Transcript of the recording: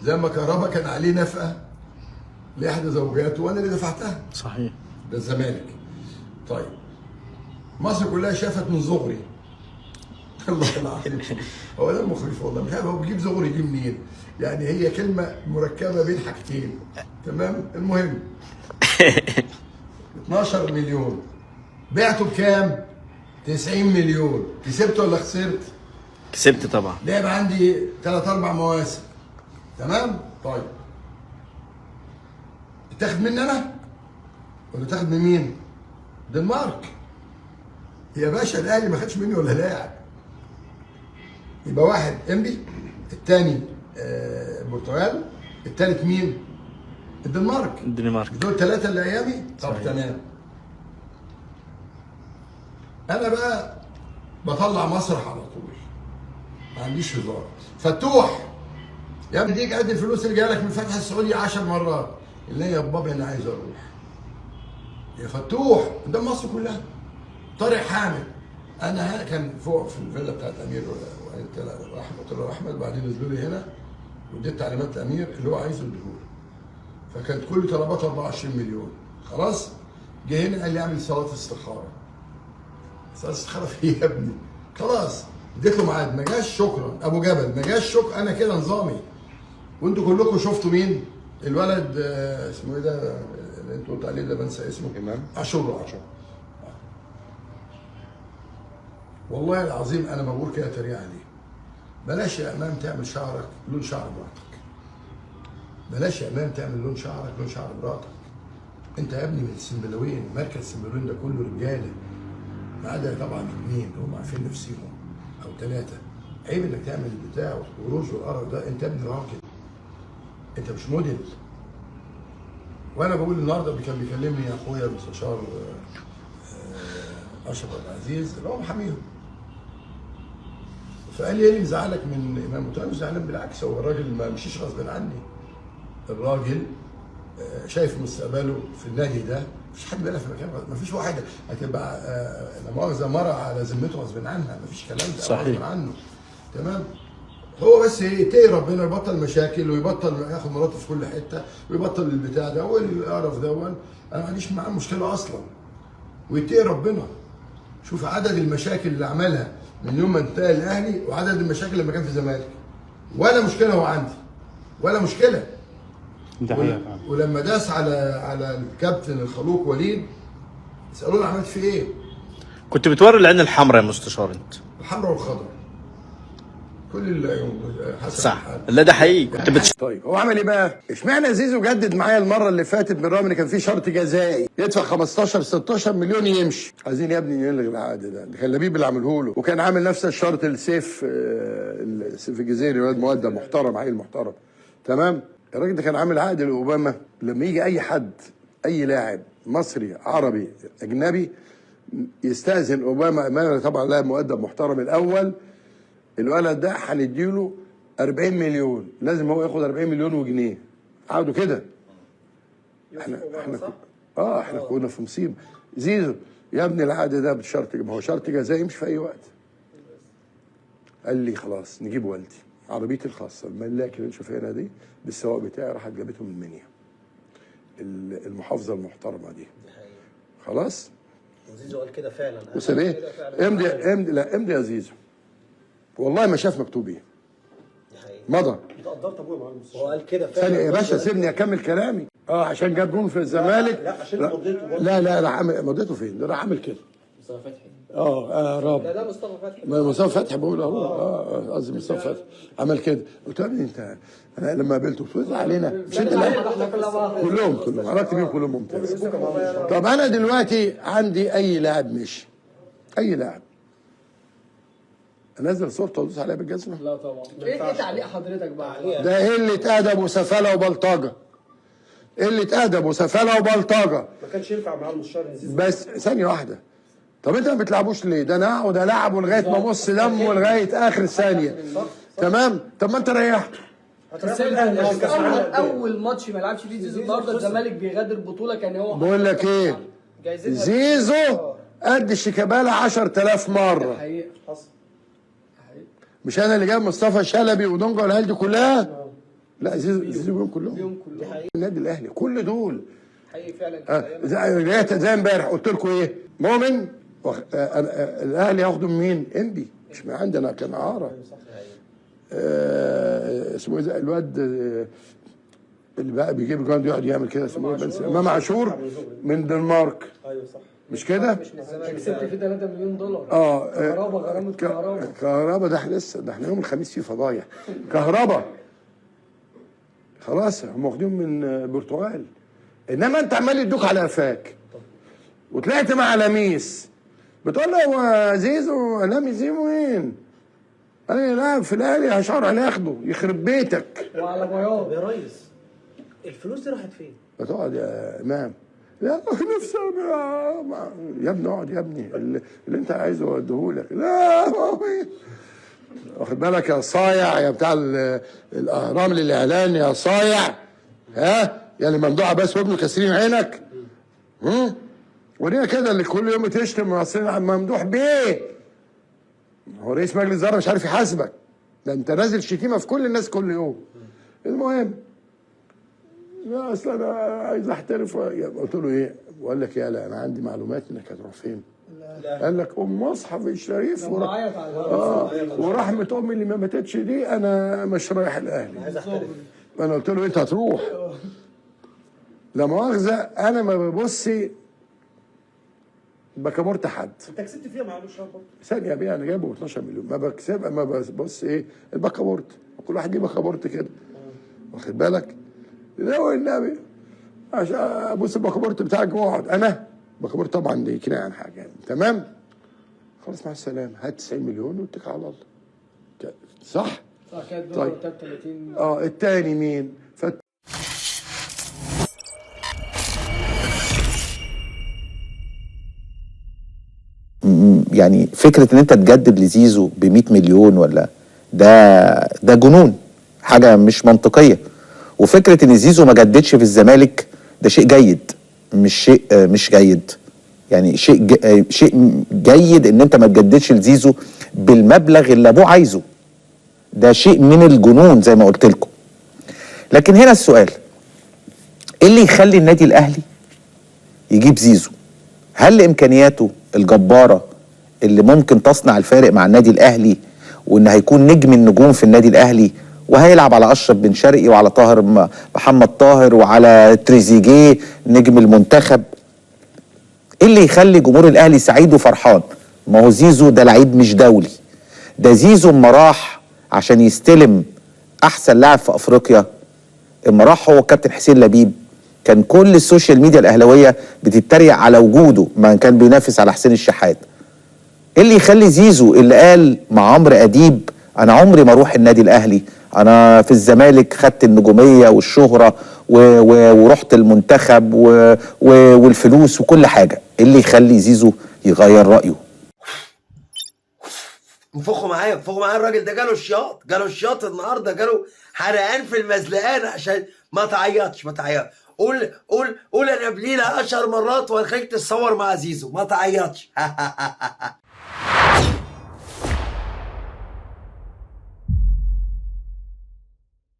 زي ما كهربا كان عليه نفقه لاحدى زوجاته وانا اللي دفعتها. صحيح. ده الزمالك. طيب مصر كلها شافت من زغري. الله العظيم هو ده مخيف والله، مش عارف هو بيجيب زغري دي منين، يعني هي كلمة مركبة بين حاجتين. تمام. المهم 12 مليون بعته بكام؟ 90 مليون. كسبت ولا خسرت؟ كسبت طبعا. لعب عندي 3 4 مواسم. تمام؟ طيب تاخد مني انا ولا تاخد من مين؟ دنمارك يا باشا. الاهلي ما خدش مني ولا لاعب. يبقى واحد انبي، الثاني البرتغال، الثالث مين؟ الدنمارك. الدنمارك. دول ثلاثة اللي ايامي. طب تمام. انا بقى بطلع مسرح على طول، ما عنديش هزار. فتوح يا ابني ديك قد الفلوس اللي جاية لك من فتح السعودية 10 مرات. اللي يا بابا انا عايز اروح يا فتوح قدام مصر كلها. طارق حامد انا كان فوق في الفيلا بتاعت امير رحمه الله احمد، وبعدين نزلوا لي هنا واديت تعليمات لامير اللي هو عايزه اديهوله. فكانت كل طلباته 24 مليون. خلاص جه هنا قال لي اعمل صلاة استخاره. صلاة استخاره في ايه يا ابني؟ خلاص اديت له ميعاد، ما جاش شكرا. ابو جبل ما جاش شكرا. انا كده نظامي. وانتوا كلكم شفتوا مين؟ الولد اسمه ايه ده اللي انتوا قلت عليه ده، بنسى اسمه. امام عاشور. عاشور. والله العظيم انا بقول كده تريقه عليه. بلاش يا امام تعمل شعرك لون شعر مراتك. بلاش يا امام تعمل لون شعرك لون شعر مراتك. انت يا ابني من السنبلاوين، مركز السنبلاوين ده كله رجاله، ما عدا طبعا اثنين هم عارفين نفسيهم او ثلاثة. عيب انك تعمل البتاع والخروج والقرف ده. انت يا ابني راجل، انت مش موديل. وانا بقول النهارده كان بيكلمني اخويا المستشار اشرف عبد العزيز اللي هو محاميهم، فقال لي ايه اللي مزعلك من امام؟ قلت له مش زعلان، بالعكس هو الراجل ما مشيش غصب عني. الراجل شايف مستقبله في النادي ده، مفيش حد بيلعب في مكان، مفيش واحد هتبقى لا مؤاخذة مرة على ذمته غصب عنها، مفيش كلام ده صحيح. غصب عنه. تمام. هو بس يتقي ربنا، يبطل مشاكل ويبطل ياخد مراته في كل حتة ويبطل البتاع ده والقرف ده. انا ما عنديش معاه مشكلة اصلا. ويتقي ربنا. شوف عدد المشاكل اللي عملها من يوم ما انتهى الاهلي وعدد المشاكل لما كان في الزمالك. ولا مشكلة هو عندي، ولا مشكلة. ده حقيقة فعلا. ولما داس على الكابتن الخلوق وليد، سالوه عملت فيه ايه؟ كنت بتوري العين الحمراء يا مستشار انت. الحمراء والخضراء، كل العيون حسب صح. الحال. لا ده حقيقي. كنت طيب هو عمل ايه بقى؟ اشمعنى زيزو جدد معايا المرة اللي فاتت بالرغم ان كان في شرط جزائي يدفع 15 16 مليون يمشي. عايزين يا ابني يلغي العقد ده، ده كان لبيب اللي عامله له، وكان عامل نفس الشرط لسيف سيف الجزيري، ولد مؤدب محترم، عيل محترم. تمام؟ الراجل ده كان عامل عقد لاوباما، لما يجي اي حد اي لاعب مصري عربي اجنبي يستاذن اوباما، طبعا لاعب مؤدب محترم الاول، الولد ده هنديله 40 مليون، لازم هو ياخد 40 مليون وجنيه. قعدوا كده. احنا احنا كنا في مصيبة. زيزو يا ابني العقد ده بشرط، ما هو شرط جزائي يمشي في اي وقت. قال لي خلاص نجيب والدي، عربيتي الخاصة الملاك اللي انت شايفينها دي بالسواق بتاعي، راحت جابته من المنيا، المحافظة المحترمة دي. خلاص وزيزو قال كده فعلا. وساب ايه؟ امضي امضي، لا امضي يا زيزو. والله ما شاف مكتوب ايه. مضى. انت قدرت ابويا مع المستشار. هو قال كده فعلا. ثانية يا باشا سيبني اكمل كلامي. عشان جاب جون في الزمالك. لا، عشان مضيته برضه. لا لا راح عامل مضيته فين؟ ده راح عامل كده. مصطفى فتحي. رب. لا ده مصطفى فتحي. ما مصطفى فتحي بقول اهو. قصدي مصطفى فتحي عمل كده. قلت له يا ابني انت، انا لما قابلته قلت له علينا مش انت اللي كلهم علاقتي بيهم كلهم ممتازة. طب انا دلوقتي عندي اي لاعب مشي، اي لاعب انزل صورته وادوس عليها بالجزمه؟ لا طبعا. ايه تعليق حضرتك بقى؟ ده قلة ادب وسفاله وبلطجه. قلة ادب وسفاله وبلطجه. ما كانش ينفع مع المستشار زيزو. بس ثانية واحدة. طب انت ما بتلعبوش ليه؟ ده انا اقعد العبه لغاية ما ابص دمه لغاية اخر ثانية. تمام؟ طب ما انت ريحته. اول ماتش ما لعبش فيه زيزو النهارده الزمالك بيغادر بطوله، كان هو بقول لك ايه؟ جايزتها زيزو قد شيكابالا 10,000 مرة. حقيقة. مش انا اللي جايب مصطفى شلبي ودونجا والعيال دي كلها؟ لا زيزو، زيزو بيهم كلهم، بيهم كلهم. النادي الاهلي كل دول. حقيقي فعلا كان أيام. زي امبارح قلت لكم ايه؟ مؤمن وخ... الاهلي هياخده من مين؟ انبي، مش من عندنا، كان اعاره. اسمه ايه ده الواد اللي بقى بيجيب جوان يقعد يعمل كده، اسمه ايه؟ امام عاشور من دنمارك. ايوه صح. مش كده؟ مش من الزمالك. كسبت فيه 3 مليون دولار. كهربا، غرامة كهربا. كهربا ده احنا لسه، ده احنا يوم الخميس فيه فضايح. كهربا خلاص هم واخدين من البرتغال، انما انت عمال يدوك على قفاك. وطلعت مع لميس بتقول له هو زيزو، لميس زيزو مين؟ قال لي لا في الاهلي هشعر عليه اخده، يخرب بيتك. وعلى بياض. يا ريس الفلوس دي راحت فين؟ ما تقعد يا امام، لا نفسي يا ابني، اقعد يا ابني، اللي انت عايزه اديهولك. لا واخد بالك يا صايع يا بتاع الاهرام للاعلان يا صايع، ها يا اللي ممدوح عباس وابنه كاسرين عينك. ورينا كده اللي كل يوم تشتم ممدوح بيه، هو رئيس مجلس الادارة مش عارف يحاسبك، ده انت نازل شتيمه في كل الناس كل يوم. المهم لا اصل انا عايز احترف، قلت له ايه؟ بقول لك يا لا انا عندي معلومات انك هتروح فين؟ قال لك ام مصحف الشريف ورحمة امي اللي ما ماتتش دي انا مش رايح الاهلي. عايز احترف. انا قلت له انت هتروح. لا مؤاخذة انا ما ببصي بكابورت حد. انت كسبت فيها مع المشوار برضه. ثانية بيه انا جايبه ب 12 مليون، ما بكسب، ما ببص ايه البكابورت، كل واحد ليه بكابورت كده. واخد بالك؟ لا والنبي عشان ابوس البكابورت بتاعك واقعد انا بكابورت طبعا دي كناية عن حاجة يعني. تمام؟ خلاص مع السلامة، هات 90 مليون واتكل على الله. صح؟ صح كده. طيب. 30. الثاني مين؟ يعني فكرة ان انت تجدد لزيزو ب 100 مليون ولا ده جنون، حاجة مش منطقية. وفكره ان زيزو ما جددش في الزمالك ده شيء جيد، مش شيء مش جيد، يعني شيء جيد ان انت ما تجددش لزيزو بالمبلغ اللي ابوه عايزه، ده شيء من الجنون زي ما قلت لكم. لكن هنا السؤال، ايه اللي يخلي النادي الاهلي يجيب زيزو؟ هل امكانياته الجبارة اللي ممكن تصنع الفارق مع النادي الاهلي، وان هيكون نجم النجوم في النادي الاهلي، وهيلعب على اشرف بن شرقي وعلى طاهر محمد طاهر وعلى تريزيجيه نجم المنتخب؟ ايه اللي يخلي جمهور الاهلي سعيد وفرحان؟ ما هو زيزو ده لعيب مش دولي، ده زيزو اما راح عشان يستلم احسن لاعب في افريقيا، اما راح هو الكابتن حسين لبيب، كان كل ال social media الاهلاوية بتتريق على وجوده، ما كان بينافس على حسين الشحات. ايه اللي يخلي زيزو اللي قال مع عمرو اديب انا عمري ما اروح النادي الاهلي، انا في الزمالك خدت النجومية والشهرة ورحت المنتخب والفلوس وكل حاجة، ايه اللي يخلي زيزو يغير رايه؟ انفخوا معايا، انفخوا معايا، الراجل ده جاله الشياط، جاله الشياط النهارده، جاله حرقان في المزلقان عشان ما تعيطش، ما تعيطش، قول قول قول انا بليلة 10 مرات وهخليك تتصور مع زيزو، ما تعيطش.